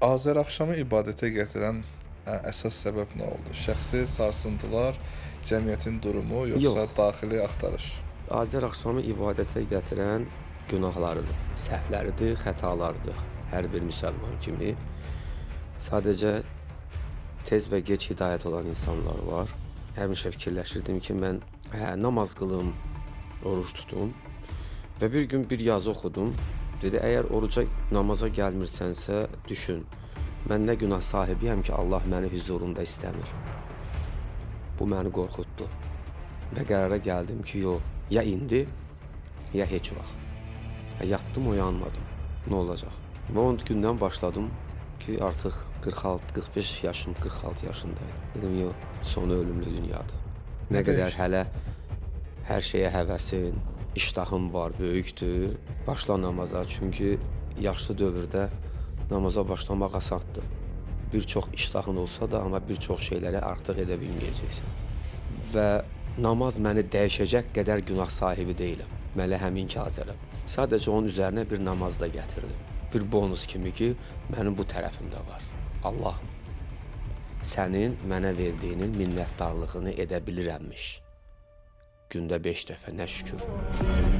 Azər axşamı ibadətə gətirən əsas səbəb nə oldu? Şəxsi sarsıntılar, cəmiyyətin durumu, yoxsa Yox. Daxili axtarış? Azər axşamı ibadətə gətirən günahlarıdır, səhvləridir, xətalarıdır. Hər bir müsəlman kimi. Sadəcə tez və gec hidayət olan insanlar var. Həmişə fikirləşirdim ki, mən namaz qılım, oruc tutum. Və bir gün bir yazı oxudum. Dedi, əgər oruca, namaza gəlmirsənsə, düşün. Mən nə günah sahibiyəm ki, Allah məni hüzurunda istəmir. Bu məni qorxutdu. Və qərara gəldim ki, yox, ya indi, ya heç vaxt. Və yatdım, oyanmadım. Nə olacaq? Və o gündən başladım ki, artıq 46, 45 yaşım, 46 yaşındaydım. Dedim, yox, sonu ölümlü dünyadır. Nə Nə qədər dəyişdi? Hələ hər şeyə həvəsin, iştahın var, böyükdür. Başla namaza, çünki yaşlı dövrdə namaza başlamaq asandır. Bir çox iştahın olsa da, amma bir çox şeyləri artıq edə bilməyəcəksən. Və namaz məni dəyişəcək qədər günah sahibi deyiləm. Mən elə həminki Azərəm. Sadəcə onun üzərinə bir namaz da gətirdim. Bir bonus kimi ki, mənim bu tərəfimdə var. Allahım, sənin mənə verdiyinin minnətdarlığını edə bilirəmmiş. Gündə 5 dəfə, nə şükür.